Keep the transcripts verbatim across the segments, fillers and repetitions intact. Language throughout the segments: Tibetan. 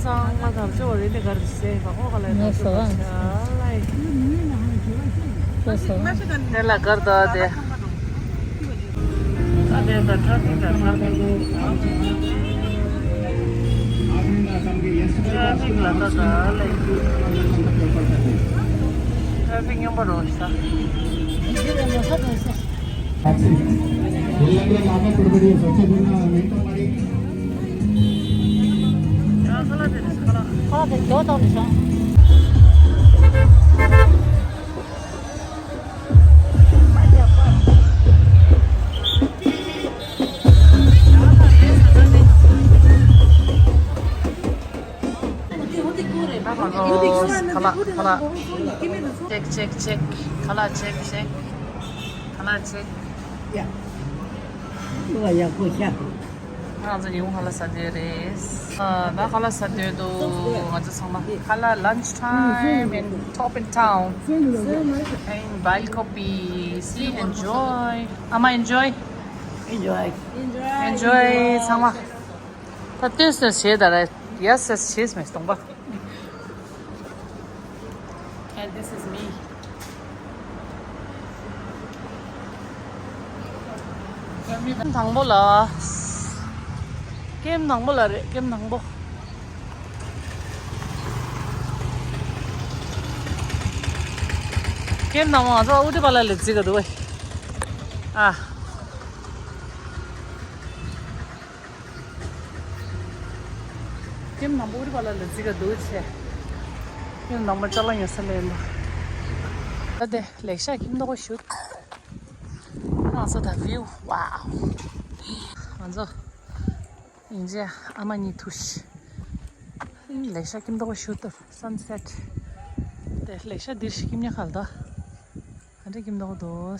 ཚང་མ་དམ་ཆོ་རེ་ནི་གར་སེ་ཧོ་ག་ལ་ནི་སོ་ལ་ལ་ཡི་སོ་སོ་ནི་ལ་གར་དོ་དེ། ཨ་དེ་ད་ཊ་ཕིག་ད་ཊ་ཕིག་ཊ་ཕིག་ལ་ད་ད་ལ་ཡི་ཊ་ཕིག་ཉམས་པ་རོ་ཤ། ཁ་ལག་ཁ་ལག་ཅེག་ཅེག་ཅེག་ཁ་ལག་ཅེག་ཅེག་ཁ་ལག་ཅེག་ཡ། ལུག་ཡག་པོ་ཤ། ང་ཚོ་ཉིན་གུང་ཁ་ལག་ཟ་འདོད་རེད། ཨ་ད་ཁ་ལག་ཟ་འདོད་འདུག་ང་ཚོ་ཚང་མ། ཁ་ལག lunch time in Top in Town in Bailkopi. See, enjoy. ཨ་མ་enjoy. Enjoy. Enjoy ཚང་མ། ད་ལྟོས་ཟེར་བྱས་ད་ར་ཡ་ཟེར་བྱས་མེད་སྟོང་པ། And this is me. ཀེམ་དང་པོ་ལ། ཀེམ་དང་པོ་ལ་རེད། ཀེམ་དང་པོ། ཀེམ་དང་པོ་ང་ཚོ་ཨུ་ཏི་པ་ལ་ལ་རྩི་ག་འདུག་ཨེ། ཨ། ཀེམ་དང་པོ་ཨུ་ཏི་པ་ལ་ལ་རྩི་ག་འདུག་ཆེ། ཀེམ་དང་པོ་ཅ་ལག་ཉོ་ས་ལ་ཡིན་པ། ད་དེ་ལེགས་ཤག་ཁྱིམ་ཐོག་ཞུ། ང་ཚོ་ད་view wow. ང་ཚོ་ཡིན་ཅེ་ཨ་མ་གཉིས་ཐུག་ཤི། ལེགས་ཤག་ཁྱིམ་ཐོག་ཞུ་ད་sunset. དེ་ལེགས་ཤག་འདིར་ཤི་ཁྱིམ་ཉག་ག་ལ་ད། ག་འདྲ་ཁྱིམ་ཐོག་འདུག་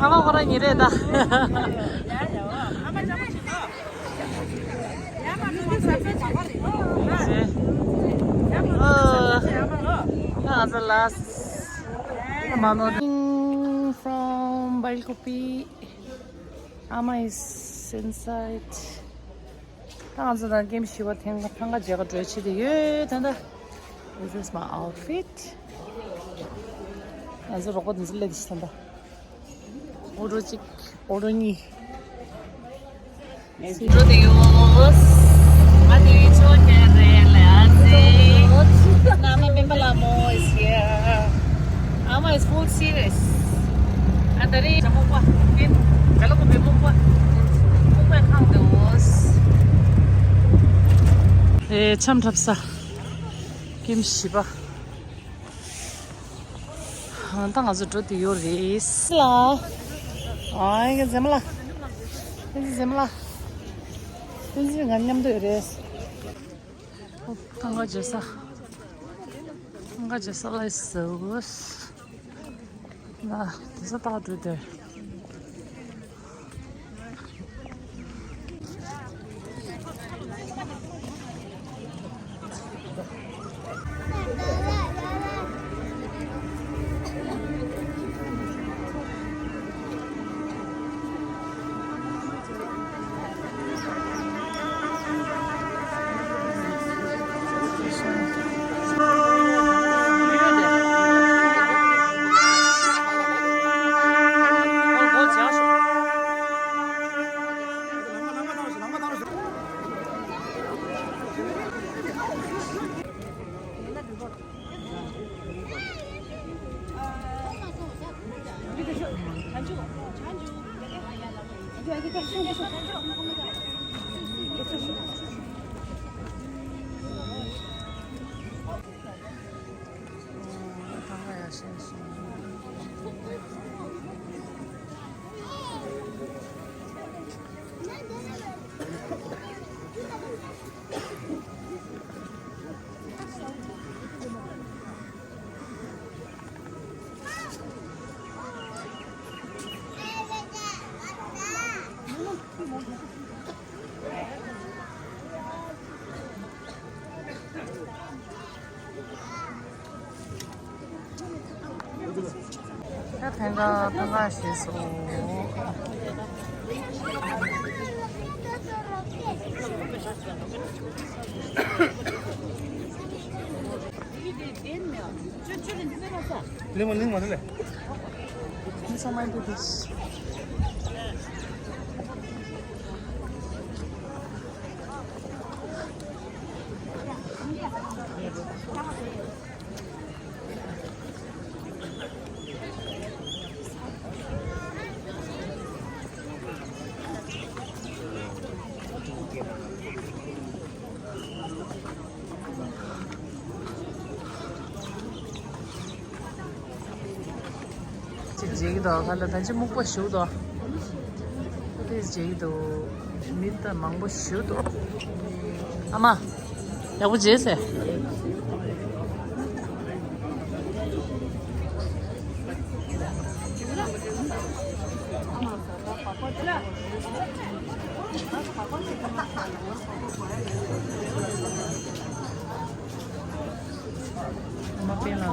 ཨ་མ་ཁོ་རང་ཉིན་རེ་ད། ཨ་ཨ་ལ་ས། From Bailkopi. Ama is inside. ད་ང་ཚོ་ད་ཀེམ་བཞི་པ་ཐེངས་ཐང་ག་མཇལ་ག་འགྲོ་ཆེད་དུ་ཡོད་ད་ད། This is my outfit. ང་ཚོ་རོགས་པ་དེ་ཚོ་སླེབས་ཤི་ད་ད། ཨོ་རོ་གཅིག་ཨོ་རོ་གཉིས། འགྲོ་དེ་ཡོད། ང་དེ་ཆོ་ཁྱེར་རེད་ལ་ཨ་ཙི། ན་མ་པེ་པ་ལ་མོ་is here. ཨ་མ་is full serious. ཨ་ད་རེ་ཇ་མོ་པ། ཇ་ལོ་ཀོ་པེ་མོ་པ། མོ་པའི་ཁང་དེ་འོ། ཨེ་འཆམ་འཁྲབ་ས། ཀེམ་བཞི་པ། ད་ང་ཚོ་འགྲོ་དུ་ཡོད་རེད་ལ། ཨ་ཡ་མཛེས་མ་ལ། བསྟན་འཛིན་མཛེས་མ་ལ། བསྟན་འཛིན་ང་མཉམ་དུ་ཡོད་རེད། ཐང་ག་བརྗེ་ས། ཐང་ག་བརྗེ་ས་ལ་ཟེར་བ། ལ་དེ་ས་ཏག་འགྲོ་དེ། ད་ཕན་ཁ་ཕན་ཁ་ཞེས་སོ། ལེ་མ་ལིང་མ་རེད་ལེ། མི་ཚང་མ་འདི་དེ། ཅིག་བརྗེད་ཀྱི་འདུག་ཁ་ལ་ད་ཅི་སྨུག་པ་ཞུགས་འདུག་ཁོ་དེ་བརྗེད་ཀྱི་འདུག་མི་ད་མང་པོ་ཞུགས་འདུག་ཨ་མ། ཡག་པོ་བརྗེད་ཟེར། མ་པེ་ལ།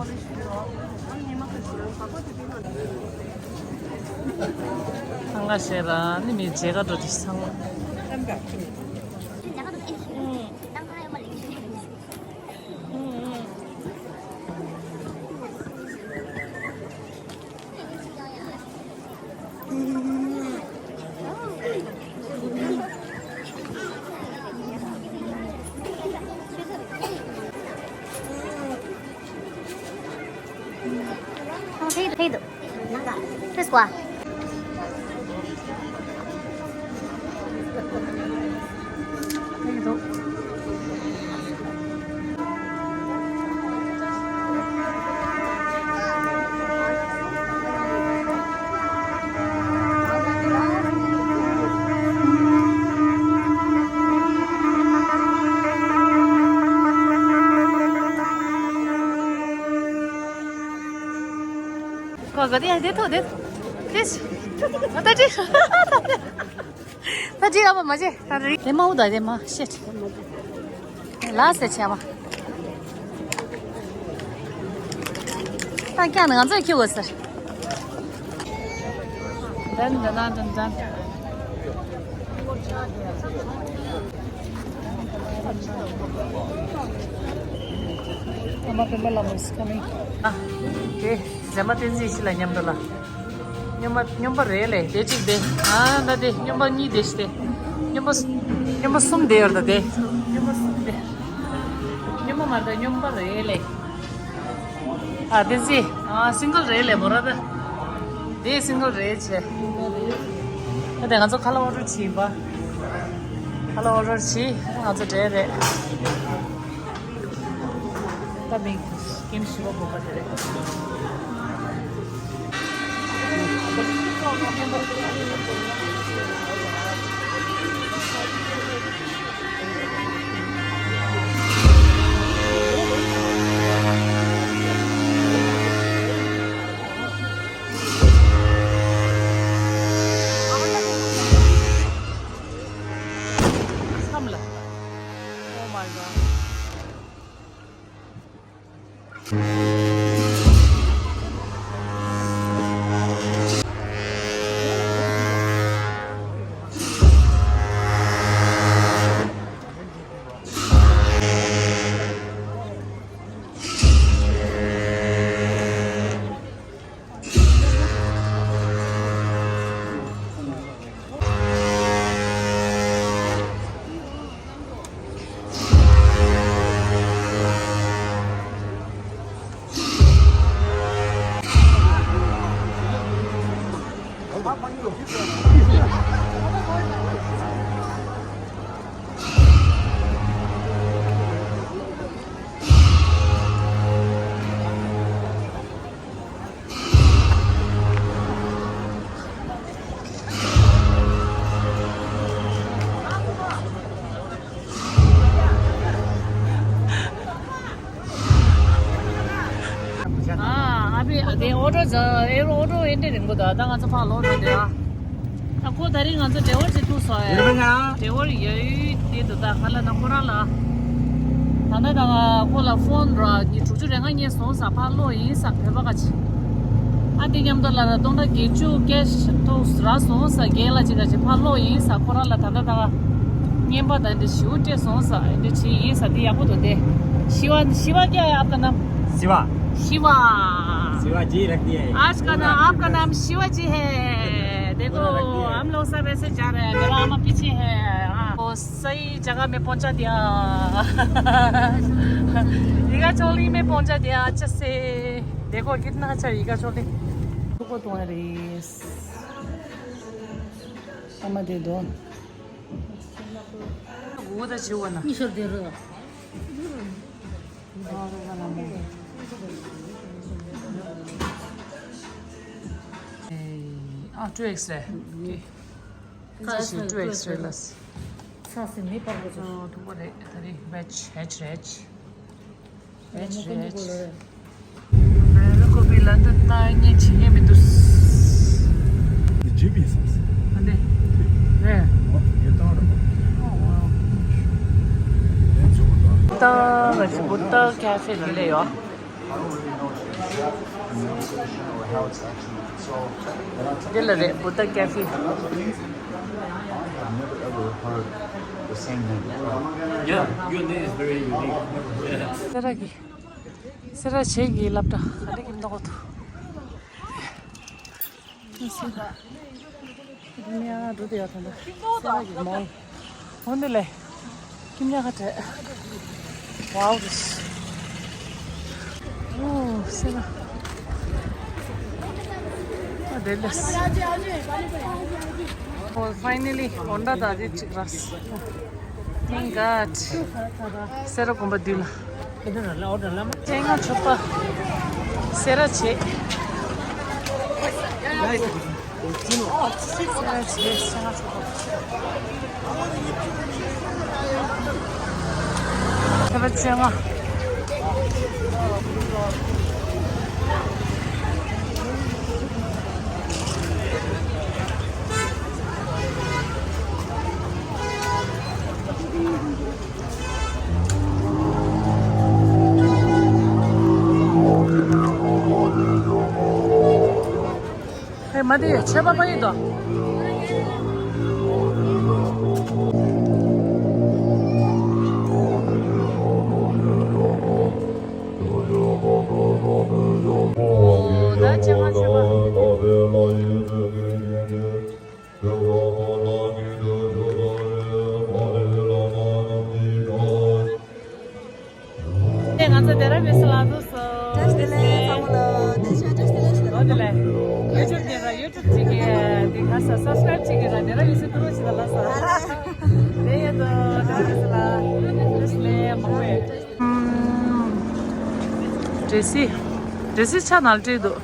ཚང་ག་ཤེས་ར་ནི་མི་བརྗེད་ག་འགྲོ་དེ་ཚང་མ། ཕེབས་འདུག་ཕེབས་འདུག་ག་ག་དེ་ཡང་དེ་ཐོག་དེ་དེ་ད་དེ་ད་དེ་ཨ་མ་མ་བྱེད་ད་རེད་དེ་མ་འུ་ད་དེ་མ་ཤེད་ལ་ཟེར་བྱས་མ་ད་ཀྱང་ང་ཚོས་ཁྱེར་དགོས་ཟེར། ཨ་མ་པད་མ་ལགས་མོ་is coming. ཨ། དེ་མཛེས་མ་བསྟན་འཛིན་ཡེ་ཤེས་ལགས་མཉམ་དུ་ལ། སྨྱོན་པ་སྨྱོན་པ་རེད་ལེ་དེ་གཅིག་དེ། ཨ་ད་དེ་སྨྱོན་པ་གཉིས་དེ་ཤི་དེ། སྨྱོན་པ་སྨྱོན་པ་གསུམ་དེ་ཡོད་ད་དེ། སྨྱོན་པ་གསུམ་དེ། སྨྱོན་པ་མ་རེད་ད་སྨྱོན་པ་རེད་ལེ། ཨ་དེ་ཟི། ཨ་སིང་གལ་རེད་ལེ་མོ་ར་ད། དེ་སིང་གལ་རེད་ཆེ། ད་དེ་ང་ཚོ་ཁ་ལག་ཨོ་ཌར་བྱིན་པ། ཁ་ལག་ཨོ་ཌར་བྱིན་ང་ཚོ་འབྲས་རེད། ད་མིག་ཀེམ་ཞི་བ་གོ་པ་དེ་རེད། མཚམས་ལ། Oh my god. ཨ་ཨ་ཕི་ཨ་དེ་ཨོ་ཊོ་ཛ་ཨེ་རོ་ཨོ་ཊོ་ཨེ་འདྲ་རིང་པོ་ད་ད་ང་ཚོ་ཕར་ལོག་འགྲོ་དེ་ཨ། ད་ཁོ་ད་རིང་ང་ཚོ་ཌེ་ཝར་ཅིག་ཐུག་སོང་ཨེ། ཌེ་ཝར་ཡོད་དེ་འདུག་ད་ཁ་ལ་ན་ཁོ་རང་ལ། ད་ལྟ་ད་ཁོ་ལ་ཕོན་ར་ཉི་དྲུག་ཅུ་རེ་ལྔ་རྙེད་སོང་ས་ཕར་ལོག་ཡིན་ས་བོད་པ་ག་ཅི། ཨ་དེ་མཉམ་དུ་ལ་ར་སྟོང་ཕྲག་བརྒྱད་ཅུ་ཀེ་ཤི་ཐོག་རག་སོང་ས་རྒན་ལགས་ཅིག་ག་ཅི་ཕར་ལོག་ཡིན་ས་ཁོ་རང་ལ་ད་ལྟ་ད་ཁ་རྔན་པ་དང་འདི་ཞིའུ་སྤྲད་སོང་ས་ཨེ་འདྲ་ཅིག་ཡིན་ས་དེ་ཡག་པོ་འདུག་སྟེ། ཞི་བ་ཞི་བ་རྒྱག་ཡ་ཨབ་ཀ་ན། शिवा। शिवा। शिवा जी रख दिया है। आज का नाम, आपका नाम शिवा जी है। देखो, हम लोग सब ऐसे जा रहे हैं। मेरा आमा पीछे है। हाँ। वो सही जगह में पहुंचा दिया। ईगा चोली में पहुंचा दिया अच्छे से। देखो कितना अच्छा ईगा चोली। को तुम्हारी आमा दे दो। वो तो छुआ ना। ईश्वर दे रहा। ཨ། ཊུ་ཨེགས་རེད། ཨོ་ཁེ། ཨིན་ཇི་ཞིག་ཊུ་ཨེགས་རེད་ལ། ས་སེ་མི་པར་གོ་ཚོ། ཨོ་ཐུག་པ་རེད། ད་རེད་བེ་ཇི་བེ་ཇི་རེད། བེ་ཇི་རེད། མེ་ལོ་ཀོ་པི་ལ་འདི་ལྟ་ངས་བྱེད་ངེས་མི་འདུག་འདི་ཇི་པི་ཡིན་བསམ་སོང་། ཨ་ནི། རེད། ཨོ་ངས་བཏང་རེད་པ། ཨོ་ཝའོ། ངས་བྱུང་བ་འདྲ། ད་ང་ཚོ་བུ་ཏ་ཀེ་ཧྥེ་ལ་སླེབས་ཡོད། འདི་ལ་རེད། བུ་ཏ་ཀེ་ཧྥེ། Yeah, your name is very unique. Yeah. སེ་ར་གི་སེ་ར་བྱེས་ཀྱི་སློབ་གྲྭ་ཨ་ནི་ཀིམ་ཏོག་ཏུ། ཀིམ་ཉག་འགྲོ་དེ་ཡོད་དམ། སེ་ར་གི་མོལ། འོ་འདི་ལས། ཀིམ་ཉག་ག་བྲེ། ཝའོ་རིས། ཨོ་སེ་ར། ཨ་དེ་ལས། ཨོ་ཕའི་ནལ་ལི་ཧོན་ཌ་ད་ཅིག་རག Thank God. སེ་ར་དགོན་པ་འདི་ལ། ཅེ་ང་ཆོག་པ། སེ་ར་བྱེས། སེ་ར་བྱེས་ཅེ་ང་ཆོག་པ། སེ་ར་བྱེས་ང་། སེ་ར་བྱེས་ང་། ཧེ་མ་དེ་ཆོས་པ་པ་ཡིན་དོ། ད་ཅེ་ང་ཆོས་པ། ང་ཚོ་དེ་ར་མི་སི་ལ་འདུག་སོ། བཀྲ་ཤིས་བདེ་ལེགས་ཚང་མ་ལ། བཀྲ་ཤིས་བདེ་ལེགས་ཞུ། འོ་དེ་ལས། ཡུ་ཊུབ་དེ་ར་ཡུ་ཊུབ་ཅིག་གི་དེ་ག་ས་སབ་སི་ཀ་རེབ་ཅིག་གི་ར་དེ་ར་མི་སི་ཏུ་རུ་ཅི་ད་ལ་ས། དེ་ཡོད་དོ་དེ་ར་མི་སི་ལ། བཀྲ་ཤིས་བདེ་ལེགས་མང་བས། ཌེ་སི། ཌེ་སི་ཆ་ནལ་ཏྲི་འདུག་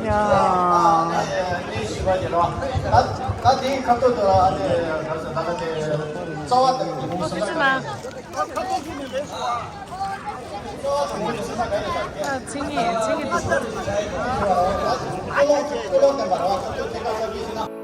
ཡ། ཨ། ཚིག་ངེས་ཚིག་ངེས་འདུག